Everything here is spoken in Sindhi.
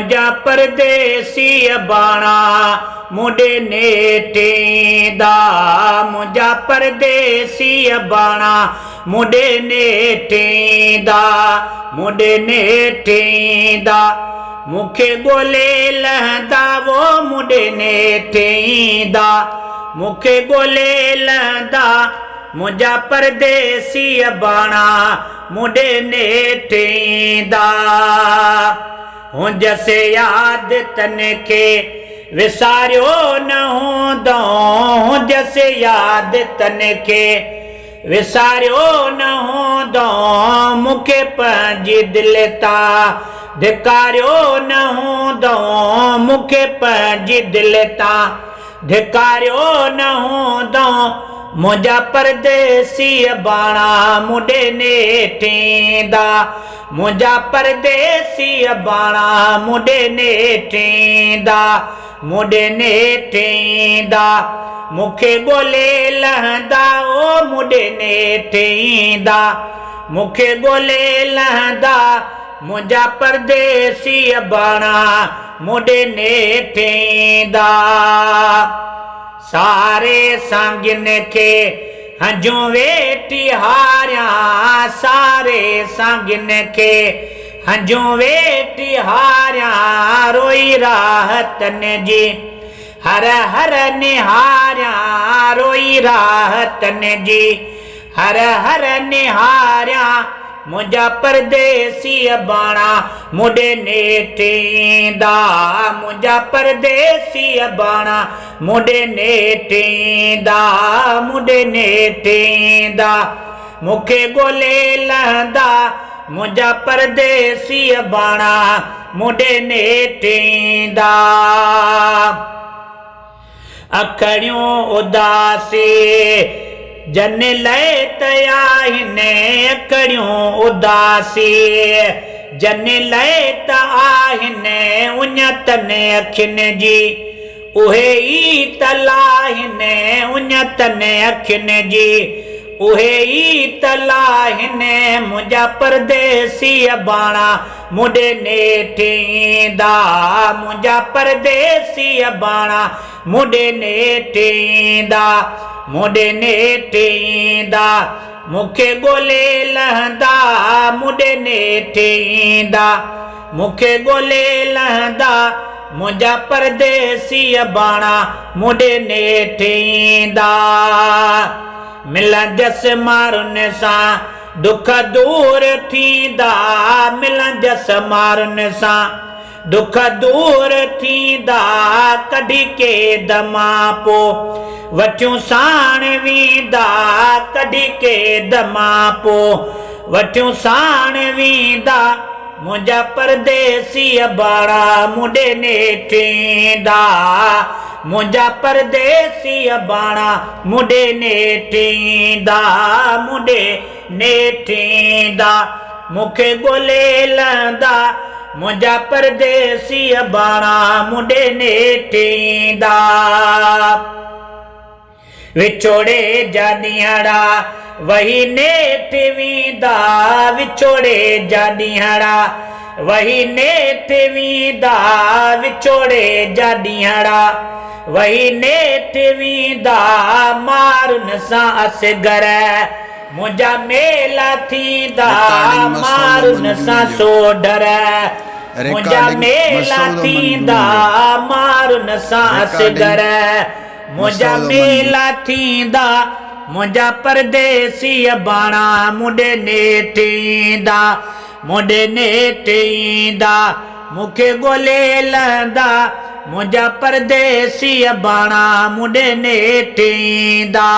منهنجا پرديسي اباڻا مون ڏي نيٺ ايندا، منهنجا پرديسي اباڻا مون ڏي نيٺ ايندا، مون ڏي نيٺ ايندا، مون کي ڳولي لهندا وو مون ڏي نيٺ ايندا، مون کي ڳولي لهندا، منهنجا پرديسي اباڻا مون ڏي نيٺ ايندا. هوندس ياد تن کي وساريو نه هوندو، هوندس ياد تن کي وساريو نه هوندو، مون کي پنهنجي دل تان ڌڪاريو نه هوندو، مون کي پنهنجي دل تان ڌڪاريو نه هوندو، منهنجا پرديسي اباڻا مون ڏي نيٺ ايندا، منهنجا پرديسي اباڻا مون ڏي نيٺ ايندا، مون ڏي نيٺ ايندا، مون کي ڳولي لهندا او مون ڏي نيٺ ايندا، مون کي ڳولي لهندا، منهنجا پرديسي اباڻا مون ڏي نيٺ ايندا. ساري سانگين کي هنجون ويٺي هاريان، ساري سانگين کي هنجون ويٺي هاريان، روئي راحتن جي هر هر نهاريان، روئي راحتن جي هر هر نهاريان، منهنجا پرديسي اباڻا مون ڏي نيٺ ايندا، منهنجا پرديسي اباڻا مون ڏي نيٺ ايندا، مون ڏي نيٺ ايندا، مون کي ڳولي لهندا، منهنجا پرديسي اباڻا مون ڏي نيٺ ايندا. اکڙيون اداسي جن لئه ته آهن، اکڙيون اداسي جن لئه ته آهن، اڃ تن اکين جي اهي ئي ته لاهن، اڃ تن اکين جي اهي ئي ته لاهن، منهنجا پرديسي اباڻا مون ڏي نيٺ ايندا، منهنجا پرديسي اباڻا مون ڏي نيٺ ايندا، مون ڏي نيٺ ايندا، مون کي ڳولي لهندا، مون ڏي نيٺ ايندا، مون کي ڳولي لهندا، منهنجا پرديسي اباڻا مون ڏي نيٺ ايندا. ملندس مارن سان دک دور ٿيندا، ملندس مارن سان دک دور ٿيندا، ڪڍي قيد مان پو وٺيون ساڻ ويندا، ڪڍي قيد مان پو وٺيون ساڻ ويندا، منهنجا پرديسي اباڻا مون ڏي نيٺ ايندا، منهنجا پرديسي اباڻا مون ڏي نيٺ ايندا، مون ڏي نيٺ ايندا، مون کي ڳولي لهندا، منهنجا پرديسي اباڻا مون ڏي نيٺ ايندا. وڇوڙي جا ڏينهڙا وهي نيٺ ويندا، وڇوڙي جا ڏينهڙا وهي نيٺ ويندا، وڇوڙي جا ڏينهڙا وهي نيٺ ويندا، مارن سان اصغر منهنجا ميلا ٿيندا، رڪارڊنگ مسعود مارن احمد سان جوڻيجو. سوڍر منهنجا رڪارڊنگ ميلا مسعود احمد ٿيندا، جوڻيجو. مارن سان رڪارڊنگ اصغر منهنجا مسعود احمد ميلا ٿيندا، منهنجا پرديسي اباڻا مون ڏي نيٺ ايندا، مون ڏي نيٺ ايندا، مون کي ڳولي لهندا، منهنجا پرديسي اباڻا مون ڏي نيٺ ايندا.